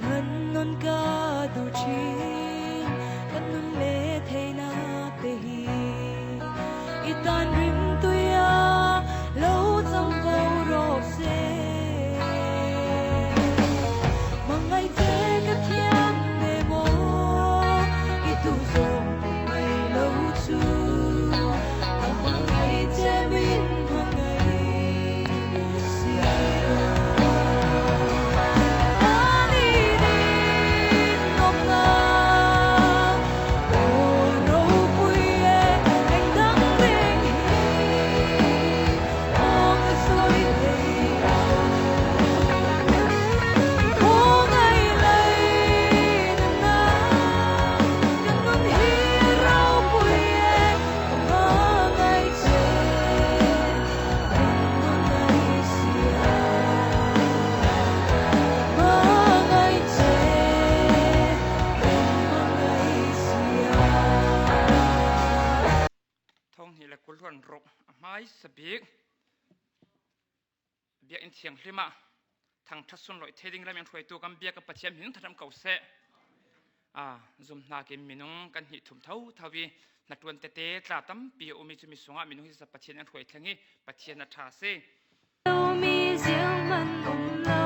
Hlan nawn ka duh thin, kan nun leh theihnak te hi i tan rimtui a lo chang fo rawh se. Hmangaih che ka thiam emaw i duh zawng ti mai lo chu ka hmangaih che min hmangaih si lo. Thawng hnih le kul ruk a hmaisa bik biakinn thianghlim ah thangṭhat sunlawih thei ding lam in hruaitu kan biak ka Pathian min thatam ko seh. Zumhnak in minung kan hnih thum tho tho i hna ṭuan tete tla tampi a um i cumi sungah minung hi Pathian an hruai thleng i Pathian a ṭha si. Mi ziang um lo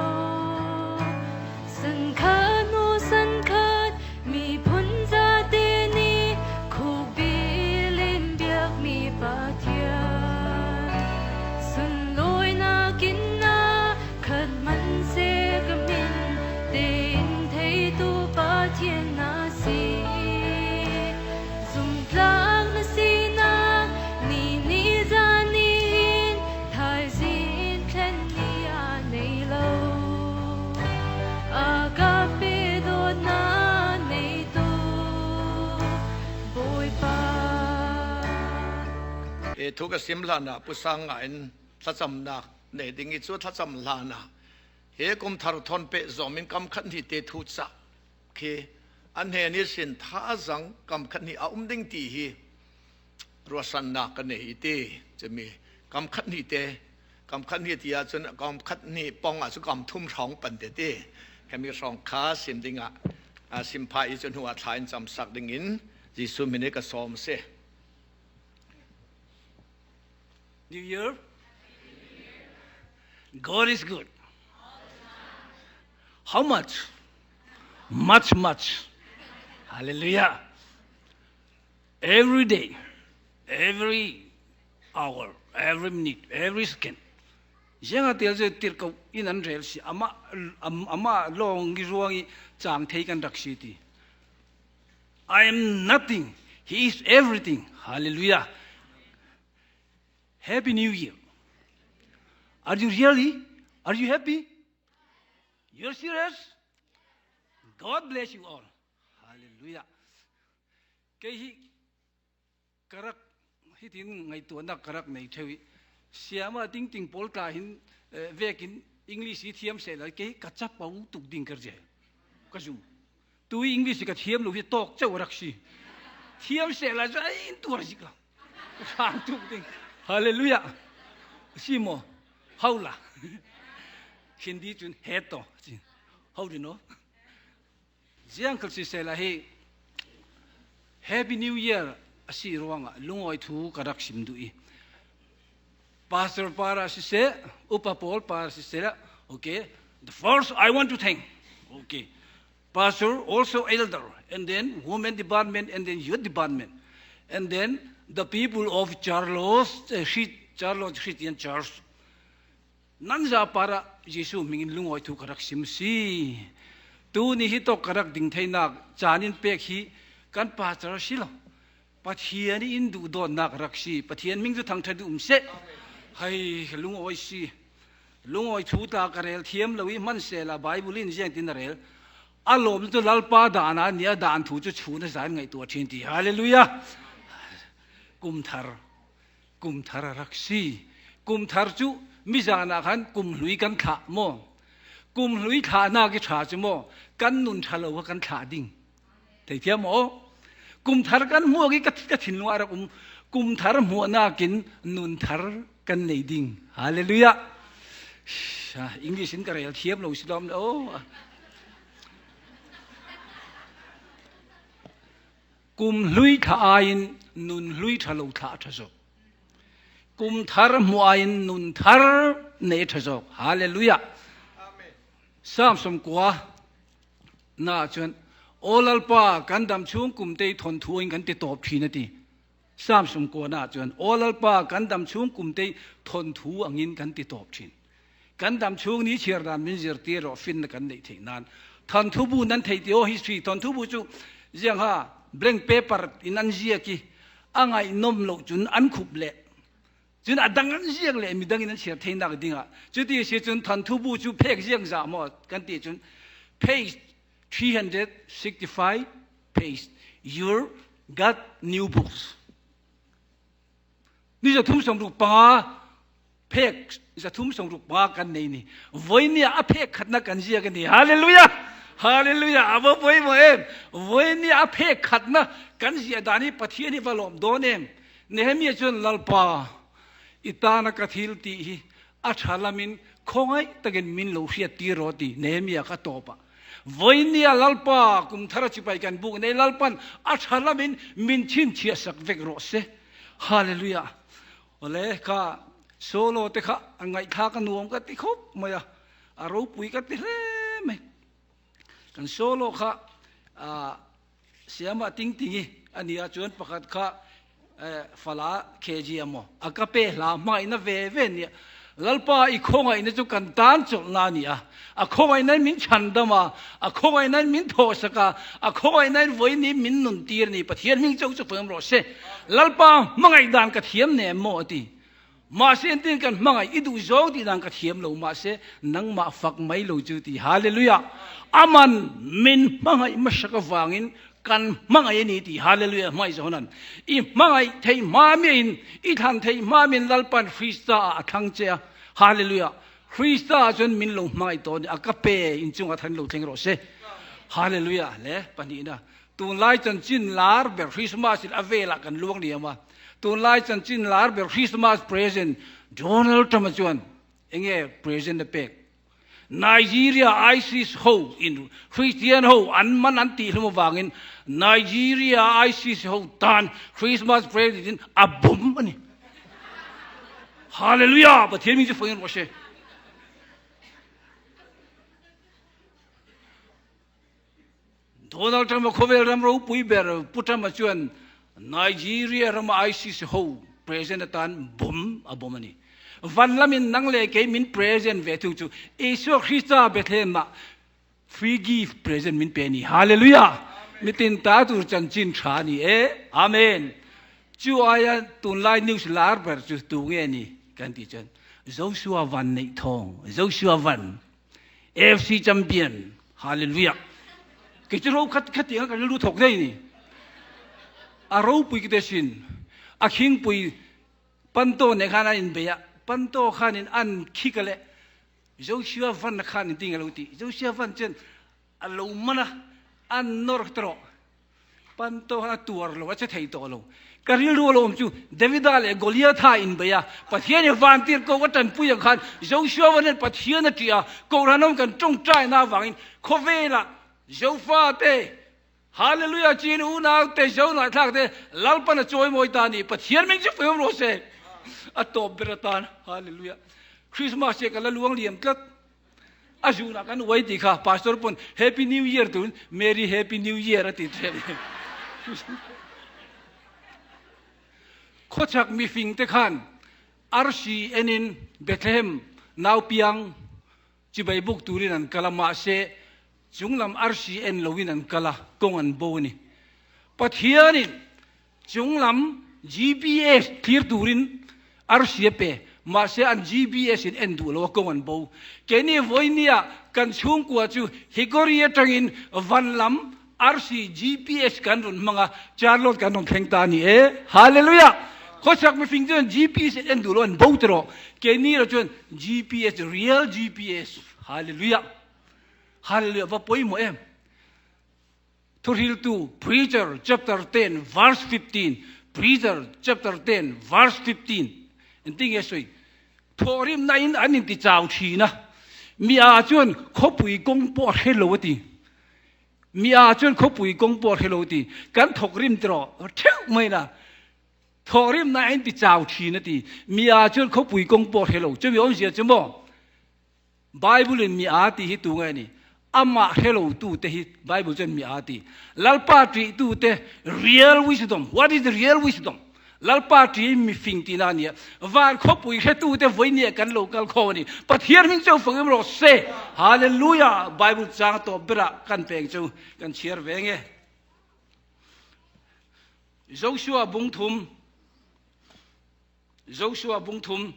Sankhat hnu sankhat miphun zate nih khukbil in biakmi Pathian sunlawinak in na khat hmanhseh ka min tein theitu Pathian na si. Zumtlak na sinak ni ni zan ni in thaizing thlen ni a nei lo. Agape dawtnak neitu Bawipa. E thu ka sim hlan ah pusang nga in thlacamnak nei ding i cu thlacam hlan ah he kum thar thon pe zom in kam khat ni te thu cha khi an he ni sin tha zang kam khat ni a um ding ti hi ruasannak ka nei ti chimi kam khat ni te kam khat ni ti ah cun kam khat ni pong ah cu kam thum hrawng pan te ti hemi hrawng kha sim ding ah sim pha i cu hnu ah thla in cam sak ding in Jesuh min i ka sawm si. New Year. God is good. How much? Much, much. Hallelujah. Every day, every hour, every minute, every second. Zianga tel je tir ko in an rel si ama ama long gi ruang i chang thei kan rak si ti. I am nothing. He is everything. Hallelujah. Happy New Year. Are you really? Are you happy? You're serious? God bless you all. Hallelujah. Kei hi karak hitin ngaihtuahnak karak nei theu i siama ting ting pawl tla hin vekin English hi thiam se la kei ka chapau tuk ding kar je ka zum tu English ka thiam lo hi tok cheu rak si thiam se la zain tuar zik la sang tuk ding hallelujah si mo haula Hindi chun he to how do you know Ziang khal si sela hi Happy New Year a si ruangah lungawi thu ka rak sim duh i Pastor para si seh upa pawl para si seh okay the first I want to thank okay pastor also elder and then women department and then youth department and then the people of Charles Charles Christian Church Nan zapar ah Jesuh mingin lungawi thu ka rak sim si. Tu ni hi tok ka rak ding theinak caan in pek hi kan pastor si lo. Pathian in duh dawtnak rak si. Pathian ming cu thangṭhat um seh. Hei lungawi si. Lungawi thu ta ka rel thiam lo i hmanhsehla Bible in ziang tin a rel. A lawm cu Lalpa dan ah nia dan thu cu chun a zan ngaihtuah ṭhin ti. Hallelujah. Kum thar kum thar a rak si. Kum thar cu mizan ah khan kum hlui kan thlah maw? Kum hlui thlahnak i ṭha cu maw kan nun ṭha lo kha kan thlah ding. Theithiam maw? Kum thar kan hmuak i ka thinlung ah rak um. Kum thar hmuahnak in nun thar kan nei ding. Hallelujah. English in ka rel thiam lo si lom o. Kum hlui thla aiin nun hlui tha lo thla a tha zawk. Kum thar hmuh aiin nun thar nei a tha zawk. Hallelujah. Psalm 90 na chuan Aw Lalpa kan dam chhung kum te i thawnthu in kan ti tawp thin a ti. Psalm 90 na chuan Aw Lalpa kan dam chhung kum te i thawnthu angin kan ti tawp thin. Kan dam chhung ni chhiar dan min zirtir rawh finna kan neih theih nan. Thawnthu bu nan theih tih aw history thawnthu bu chu ziang ha blank paper in an ziak i a ngaihnawm loh chun an khup leh cun a dang an ziak leh midang in an chhiar thei nak ding ah cuti si cun thawnthu bu chu phek ziak zah maw kan ti cun page 365 page your got new books Ni 365 phek 365 kan nei ni. Vawiin ah a phek khatna kan ziak a ni. Hallelujah! Hallelujah! A va pawimawh em! Vawiin ah a phek khatna kan ziah dan hi Pathian hi va lawm dawn em? Nehemiah chuan Lalpa, i tana ka thil tih hi a tha lamin khawngaih takin min lo hriat tir rawh ti Nehemiah kha tawp ah. Vawiin ah Lalpa kum thar a chipai kan buk nei Lalpan a tha lamin min chhinchhiah sak vek rawh se. Hallelujah! Awle kha solo te kha a ngaihthlak a nuam ka ti khawp mai a, a ropui ka ti hle mai. Kan solo kha ah Siama ting tingi a nia chuan pakhat kha Fala KG a maw a ka pe hla hmangaihna ve ve nia. Lalpa i khawngaihna chu kan tan chawlhna a ni a, a khawngaihnain min chhandam a, a khawngaihnain min thawhsak a, a khawngaihnain vawiin min nun tir a ni. Pathian hming chauh chu fawm rawh se. Lalpa hmangaih dan ka thiam nem maw a ti. Mahse entin kan hmangaih i duh zawng tih dan ka thiam lo mahse nangmah fak mai lo chu ti. Hallelujah! Aman min hmangaih hmasak avangin Kan hmangaih a ni tih Hallelujah hmangaih Johanan i hmangaih theih hma miahin i thlan theih hma miahin Lalpan Krista ah a thlang che a Hallelujah Krista ah chuan min lo hmangaih tawh a ni a ka pe inchungah than lo thleng rawh se Hallelujah le pahnihna tunlai chanchin lar ber Christmas in a velah kan luang liam a tunlai chanchin lar ber Christmas present Donald Trump a chuan enge present a pek Nigeria ISIS ho in Christian ho an man an tih hlum avangin Nigeria ISIS ho tan Christmas present in a bum a ni. Hallelujah! Pathian min chu fakin rawh se. Donald Trump a khawvel ram ropui ber Pu Trump a chuan Nigeria rama ISIS ho president atan bomb a bomb a ni. Van lamin nang leh kei min present ve thung chu Isua Krista Bethlehem ah free gift present min pe a ni. Hallelujah! Mitin ta tur chanchin tha a ni e. Amen. Chu aia tunlai news lar ber chu tu nge ni kan tih chuan Joshua Van neih thawng Joshua Van AFC champion hallelujah kei chu ro khat khat tiang kan rilru thawk daih ni a ropui kite sin a khingpui panto ne khan an inbei a panto khanin an khik a leh Joshua van khan in ting a lo ti Joshua van chuan a lo man a an nawr tawh Panto khan a tuar lo, a che thei tawh lo. Ka rilru a lo awm chu Davida leh Goliatha inbei a, Pathian i vantir ko ka tanpui ang khan Joshua van hian Pathian a ṭih a, Kohhran awm kan ṭawngṭaina avangin khawvelah Jofa te, Hallelujah chin unau te, Zo ngaihthlak te, Lalpan a chawimawi ta a ni, Pathian min chu fawm rawh se. A tawp ber atan, Hallelujah. Christmas hi ka la luang liam tlat. A zunah kan uai tih kha pastor pawn happy new year turin merry happy new year a ti thin. Khawchhak mifing te khan arsi enin Bethlehem naupiang chibai buk turin an kal a, mahse chunglam arsi en loin an kal a, kawng an bo a ni. Pathianin Chunglam GPS thlir turin arsi a pe, mahse an GPS in en duh lo a kawng an bo. Keini vawinia kan chhungkua chu Hickory atangin van lam arsi GPS kan rawn hmang a, Charlotte kan rawn thleng ta a ni e. Hallelujah! Khawchhak mifing chuan GPS in en duh lo an bo ta rawh. Keini erawh chuan GPS, real GPS. Hallelujah! Hallelujah! Va pawimawh em! Thuhriltu, Preacher, chapter 10 verse 15, Preacher, chapter 10 verse 15, Engtin nge sawi? Thawhrimna in an inti chau thin a, mi ah chuan khawpui kawng pawh a hre lo a ti. Mi a chuan khawpui kawng pawh a hre lo ti. Kan thawk rim tiraw theuh mai na. Thawk rim na in ti chau thin a ti. Mi a chuan khawpui kawng pawh a hre lo. Chumi awmzia chu maw Bible in mi a ti hi tu nge ni? Amah hre lo tu te hi Bible chuan mi a ti. Lalpa ṭih tu te real wisdom. What is the real wisdom? Lalpa ṭih mi fing tihna a ni a. Van khawpui hre tu te vawinia kan lo kal khawm a ni. Pathian hming chu fangim rawh se. Hallelujah! Bible chang tawp berah kan peng chu kan chhiar ve nge. Joshua bung thum Joshua bung thum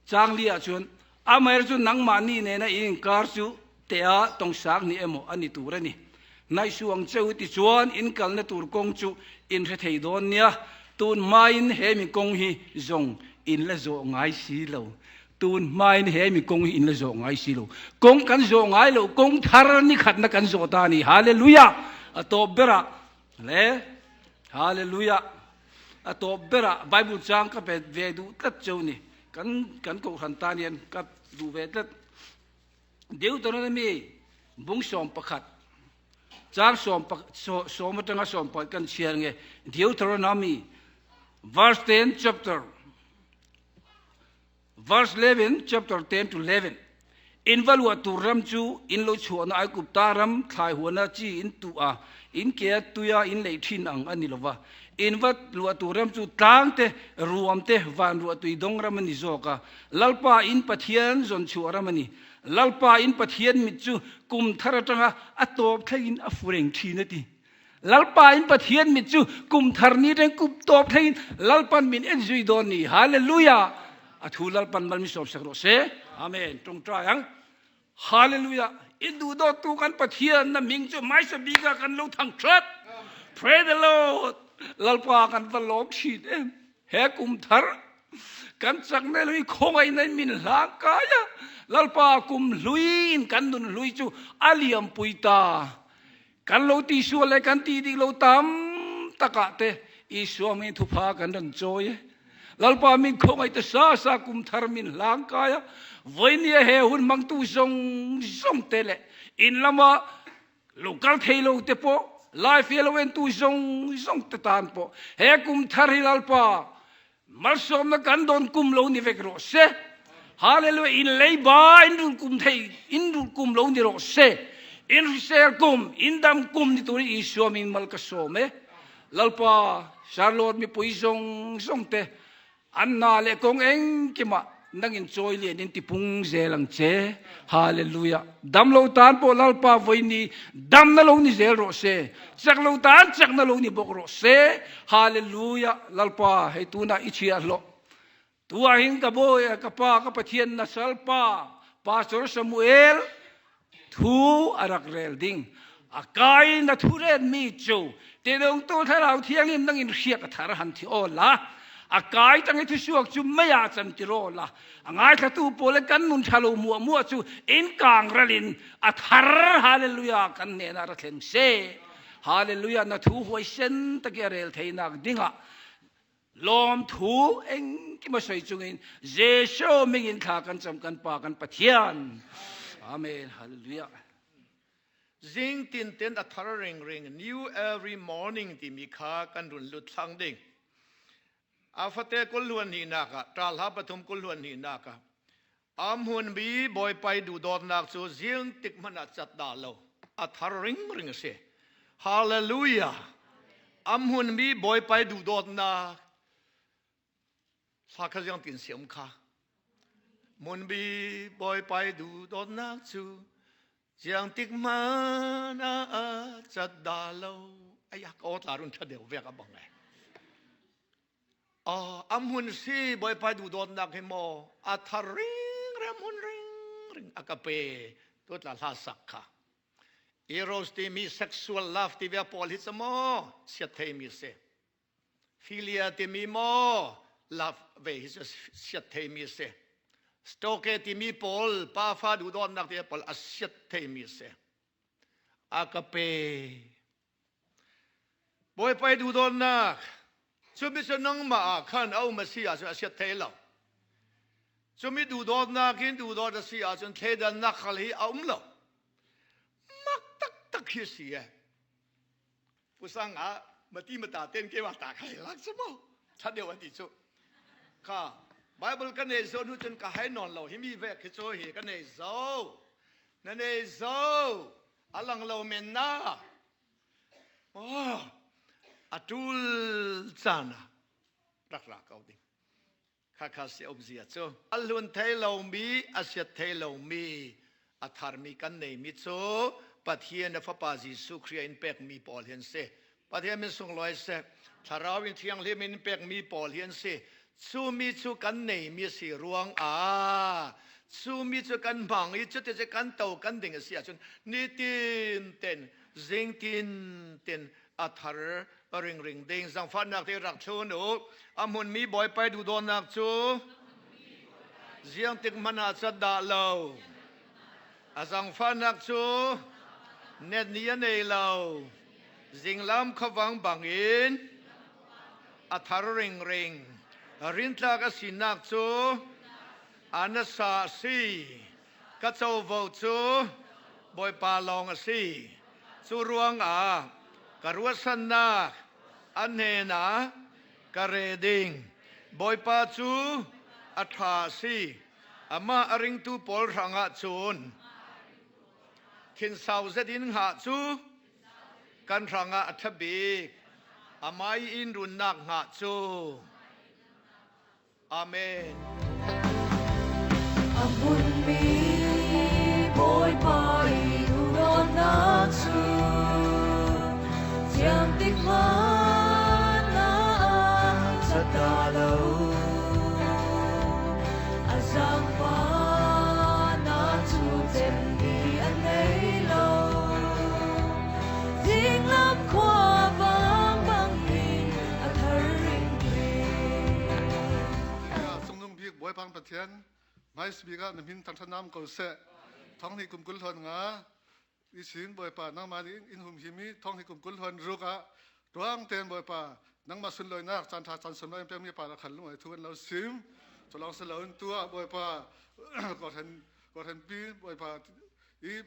Changli ah chuan, Amaherawhchu nangmahni nena in inkar chu tea tawngsak ni emaw a ni tur a ni. Hnaihsuh ang che u tichuan in kalna tur kawng chu in hre thei dawn nia, tun hmain he mi kawng hi zawng in la zawh ngai si lo. Tun hmain he mi kawng hi in la zawh ngai si lo. Kawng kan zawh ngai loh kawng thar ni khatna kan zawh ta a ni. Hallelujah! A tawp berah le. Hallelujah! A tawp berah Bible chang ka pe ve duh tlat cheu ni. Kan kan kohhran tan hian ka duh ve tlat. Deuteronomy bung 11 chang sawm sawm atanga 11 kan chhiar nge Deuteronomy verse 10 chapter Verse 11, chapter 10 to 11. In va luah tur ram chu in lo chhuahna Aigupta ram thlai huana chi in tuh a, in ke a tuia in leih thin ang a ni lo va. In va luah tur ram chu tlang te, ruam te, van ruah tui dawng ram a ni zawk a. Lalpa in Pathian zawn chhuah ram a ni. Lalpa in Pathian mit chu kum thar atanga a tawp thlengin a fu reng thin a ti. Lalpa in Pathian mit chu kum thar ni reng kum tawp thlengin Lalpan min en zui dawn ni. Hallelujah! A thu Lalpan mal min sawm sak rawh se. Amen. Tawngtai ang. Hallelujah! In duh dawttu kan Pathian na hming chu hmaisa bika kan lo thang that. Pray the Lord. Lalpa kan va lawm thin em. He kum thar kan chakna lui khawngaihna in min hlang kai a. Lalpa kum hlui in kan nun hlui chu a liam pui ta. Kan lo tihsual leh kan tih dik lo tam takah te Isua hmingin thupha kan rawn chawi e. Lalpa min khawngaih ta sa sa kum thar min hlang kai a, vawinia he hun hmangtu zawng zawng te leh in lama lo kal thei lo te pawh live hi a lo entu zawng zawng te tan pawh he kum thar hi Lalpa Malsawmna kan dawn kum lo ni vek rawh se. Hallelujah in leiba in rul kum thei in rul kum lo ni rawh se. In hrisel kum in dam kum ni turin Isua min mal ka sawm e. Lalpa Charlotte mipui zawng zawng te an hna leh kawng engkimah nangin chawi lian in tipung zel ang che. Hallelujah. Dam lo tan pawh Lalpa vawi ni damna lo ni zel rawh se. Chak lo tan chakna lo ni bawk rawh se. Hallelujah. Lalpa hei tunah i chhiah hlawh. Tuah hin ka bawi ka pa ka Pathian na sal pa Pastor Samuel thu a rak rel ding. A kai na thu ret mi chu tidungtu thlarau thianghlim nangin hriak a thar han thi aw la. A kai tang i thusuak chu mei ah chan ti raw la. A ngaithlatu pawl le kan nun tha lo muah muah chu in kang ralin a thar hallelujah kan hnenah ra thleng se. Hallelujah na thu huaisen taki a rel theinak dingah lawmthu engkim a sawi chungin Jesuh mingin thla kan cam kan Pa kan Pathian. Amen. Hallelujah. Zing tin ten a thar ring ring new every morning timi kha kan run lut thlang ding. A fate kul hnihnak ah ṭal ha pathum kul hnihnak ah a hmun bi bawipai duhdawtnak cu zing tik hmanh ah cat dah lo a thar ring ring a si. Hallelujah! A hmun bi bawipai duhdawtnak thla kha ziang tin siam kha hmun bi bawipai duhdawtnak cu Chiang tik hmanh ah cat da lo aya ka aw tla run tha deuh vek a bang e. A hmun si Bawipa duhdawtnak hi maw a thar ring rem hun ring ring a ka pe tu tla hla sak kha. Eros ti mi sexual love ti ve pawl hi maw siat thei mi si. Philia timi maw love ve hi cu siat theimi si. Stoke timi pawl pafa duhdawtnak ti pawl a siat theimi si. A ka pe. Bawipa duhdawtnak cumi cu nangmah ah khan a um a si ahcun a siat thei lo. Cumi duhdawtnak in duhdawt a si ahcun thleidannak khal hi a um lo. Mak taktak. khi si e pusang a mati mata ten ke ma ta khai lak chu mo tha deuh an ti chu kha Bible ka nei zo nu chun ka hai non lo hi mi ve khi chu hi ka nei zo na nei zo alang lo men na oh atul chana rak ra kau ding Khakha si umzia cu a hlun thei lomi, a siat thei lomi, a tharmi kan neimi cu Pathian a Fapa Jesuh Khrih in pekmi pawl hi an si. Pathian min sunglawi seh. Thlarau in Thianghlim in pekmi pawl hi an si. Cu mi cu kan neimi a si ruang ah cu mi cu kan hmang i cuti kan to kan ding a si ahcun nitin ten zingtin ten a thar ringring ding zangfahnak te rak thlun u a hmunmi bawipa duhdawtnak cu ziang tik hmanh ah cat dah lo a zangfahnak cu net ni a nei lo zinglam khuavang bangin a thar ringring rintlak a sinak cu a nasa a si ka covo cu Bawipa lawng a si. Cu ruangah ka ruahsannak a hnenah ka re ding. Bawipa cu a ṭha a si. Amah a ringtu pawl hrangah cun thinsau zet in hngah cu kan hrangah a ṭha bik. Amah i inn runnak hngah cu Amen. A hmunmi Bawipa i duhdawtnak cu thiang tik hmanh ah cat dah lo. A zaangfahnak cu cem ni a nei lo. Dinglam khua vang bangin a thar ring Cungnung bik Bawipa Pathian hmais bik ah na min thangṭhat ko seh. Thong hi kum kul hlawn nga isin Bawipa nangmah nih in hum himi thong hi kum kul hlawn ruk ah tuang ten Bawipa nangmah sunlawinak caan ṭha caan sum lo pekmi pa la khan lung ai thu an lo sim culong si lo in tuah Bawipa kawhran kawhran pi Bawipa i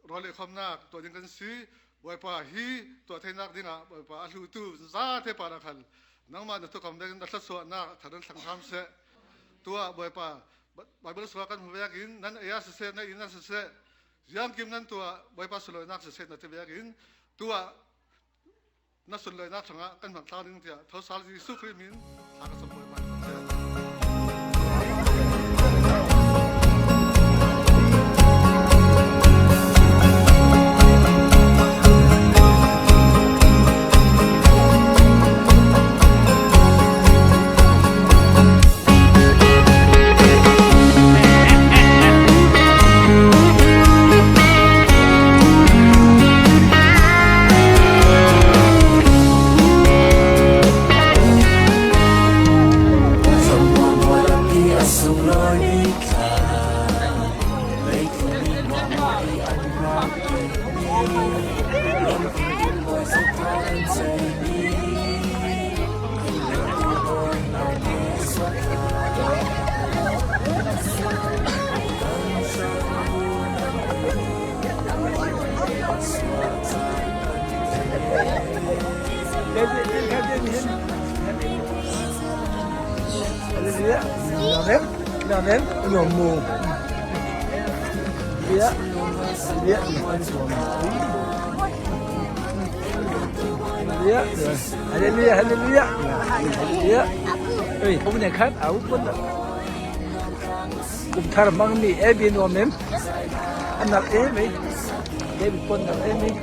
rawl ei khomnak tuah ding kan si Bawipa hi tuah theinak dingah Bawipa a hlutu zate pa la khan nangmah na thukam ding na thluachuahnak thar in thlang hram seh tuah Bawipa Bible suah kan hmu vek in nan ei ah siseh na inn ah siseh ziangkim nan tuah Bawipa sunlawinak siseh na ti vek in tuah na sunlawinak chungah kan hmang thla ding tiah thosal Jesuh Khrih min thla ka cam Bawipa Kum thar hmangmi ebi nuam em a nalh em ei David pon nalh em ei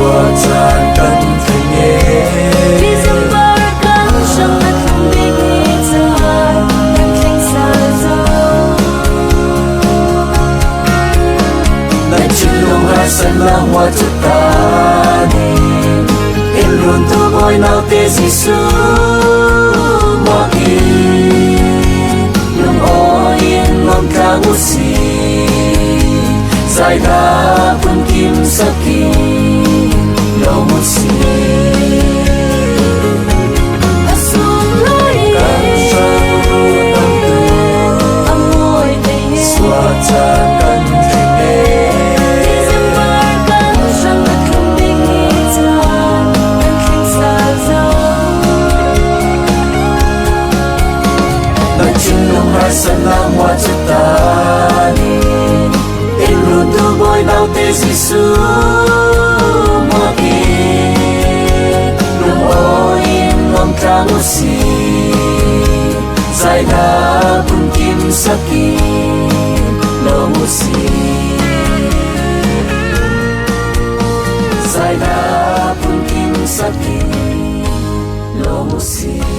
Suachan kan thleng e. December kan hrang na thlum bik ni caan kan thleng sal zo. Na thinlung harsatnak hua cu ta ni. In run tu bawi naute Jesuh muakin. Lungawi in lawm tlang u sih. Zaidah phunkim sakin lawm u sih. A sunglawi Kan hrang run tu a mawi thei e. Suachan kan thleng e. December kan hrang na thlum bik ni caan kan thleng sal zo. Na thinlung harsatnak hua cu ta ni. In run tu bawi naute Jesuh muakin. Lungawi in lawm tlang u sih. Zaidah phunkim sakin lawm u sih. Zaidah phunkim sakin lawm u sih.